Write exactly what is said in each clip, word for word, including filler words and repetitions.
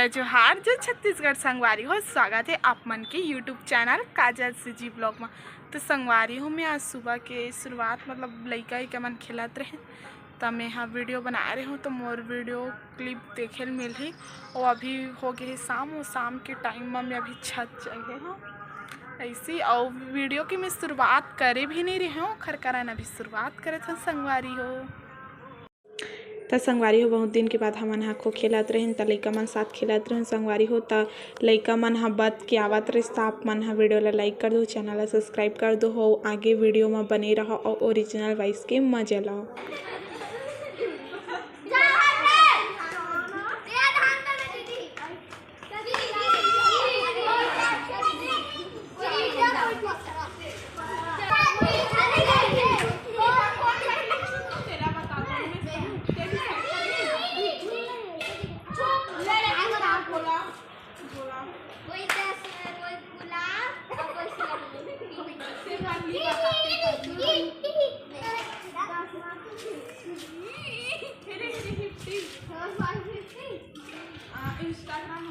जोहार, जय छत्तीसगढ़ संगवारी हो, स्वागत हे आप मन के YouTube चैनल काजल सीजी ब्लॉग म। तो संगवारी हो, मैं आज सुबह के शुरुआत, मतलब लइका के मन खेलत रहे, त मैं हा वीडियो बनाए रहे हूँ, तो मोर वीडियो क्लिप देखे ल मिलही। और अभी हो गए हे शाम, और शाम के टाइम म मैं अभी छत चढ़े हूँ ऐसी। और वीडियो के मैं शुरुआत करे भी नहीं रहे हूँ, खरकरन अभी शुरुआत करे थे संगवारी हो। त संगवारी हो, बहुत दिन के बाद हमन ह खो खेलत रहिन, त लइका मन साथ खेलत रहिन संगवारी हो। त लइका मन ह बत के आवत रहिस, त आप मन ह वीडियो ला लाइक कर दो, चैनल ला सब्सक्राइब कर दो हो। आगे वीडियो म बने रहो और ओरिजिनल वॉइस के मजा लो। Instagram.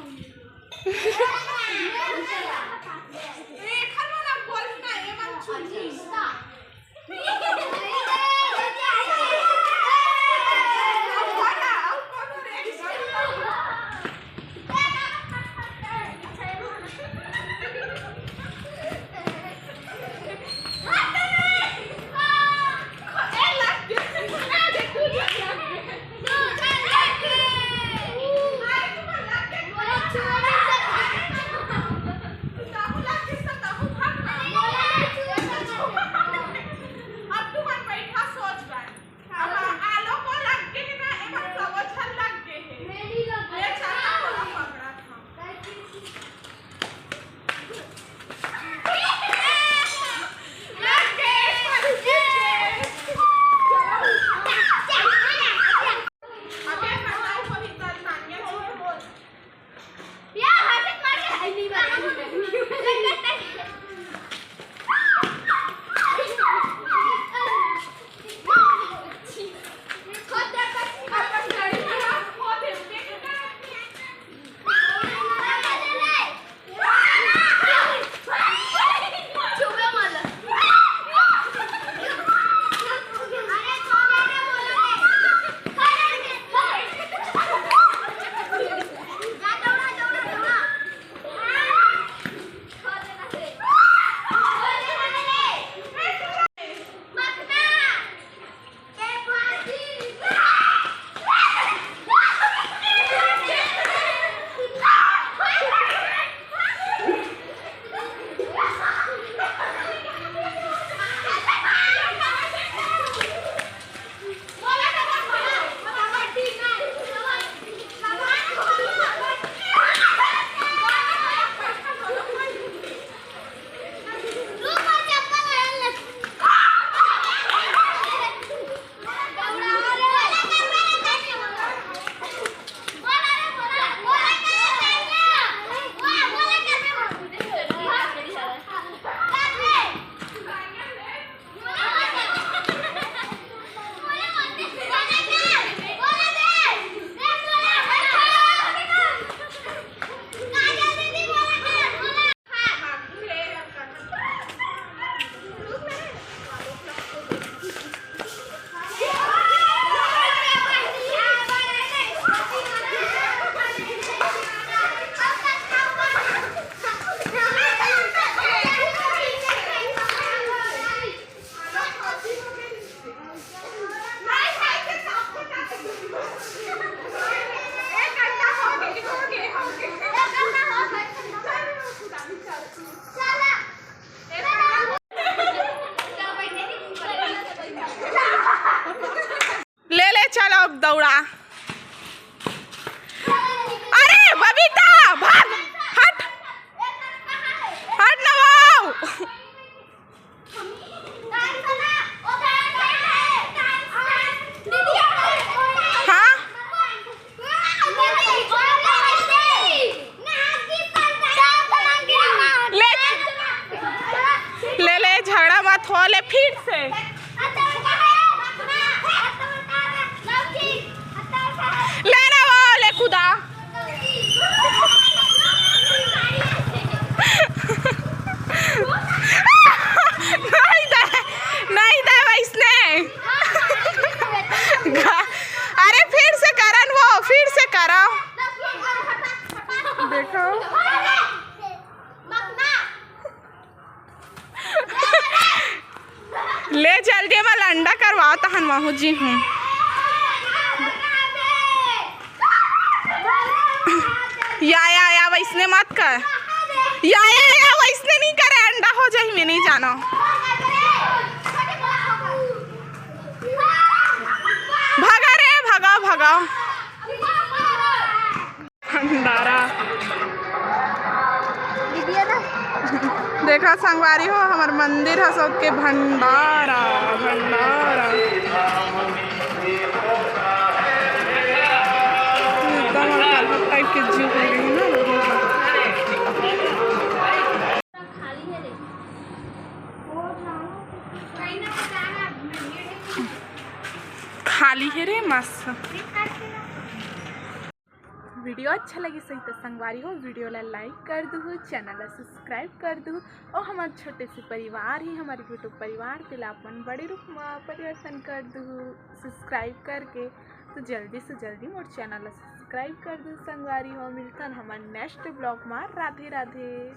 ले ले, चलो अब दौड़ा। अरे बबीता, भाग, हट, हट ना वो। हाँ? ले, ले, ले, झगड़ा मत हो, ले फिर से। ले रे वो, ले कूदा। ले चल जे, मैं अंडा करवाओ तहन महू जी हूँ। या, या, या, वैसने मत कर। या, या, या, वैसने नहीं करे, अंडा हो जाही, मैं नहीं जानो। भगा रे, भगाओ, भगाओ। भंडारा। देखा संगवारी हो, हमर मंदिर ह सबके भंडारा, भंडारा। एकदम अलग टाइप के जीव हो गई ना। खाली हे रे, मस्त। वीडियो अच्छा लगिस होही त संगवारी हो, वीडियो ला लाइक कर दुहू, चैनल ला सब्सक्राइब कर दुहू। और हमार छोटे से परिवार ही, हमार YouTube परिवार, तेला अपन बड़े रूप मा परिवर्तन कर दुहू सब्सक्राइब करके। तो जल्दी से जल्दी मोर चैनल ला सब्सक्राइब कर दुहू संगवारी हो। मिलथन हमार नेक्स्ट ब्लॉग मा। राधे राधे।